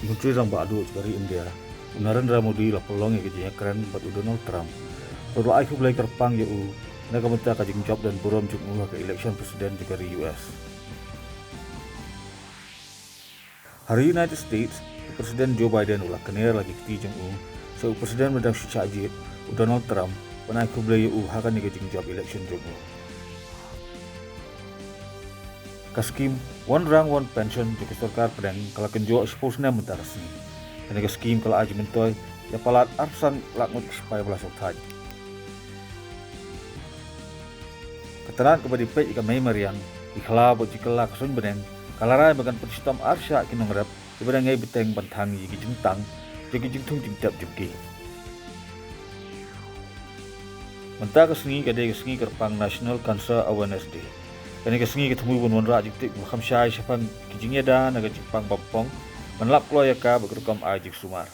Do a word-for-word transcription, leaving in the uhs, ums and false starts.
Myntri Rangbah Duh jong ka ri India, u Narendra Modi, la pynlong ïa ka jingïakren bad u Donald Trump bad u la ai khublei kyrpang ïa u na ka bynta ka jingjop don burom jong u ha ka election president jong ka ri U S. Ha ri United States, u President Joe Biden u la kner la ki kti jong u sha u President ba dang shu shah jied, u Donald Trump, ban ai khublei ïa u ha kane ka jingjop election jong u. Ka skim One Rank One Pension jong ka sorkar pdeng ka la kynjoh shiphew snem mynta ka sngi. Kane ka skim ka la ai jingmyntoi ïa palat arphew san lak ngut ki sipai ba la sngewthuh. Ka tnat kaba dei peit ïa ka mei mariang, ki khlaw bad ki kylla ka suiñ bneng, ka la rai ba kan pynshitom ar shah ki nongrep kiba dang ïai bteng ban thang ïa ki jingtang jong ki jingthung jingtep jong ki. Mynta ka sngi ka dei ka sngi kyrpang National Cancer Awareness Day. Kane ka sngi ka thmu ban wanrah jingtip ba kham shai shaphang ki jingïada na ka jingpang bapong, ban lap kloi ïa ka bad ka rukom ai jingsumar.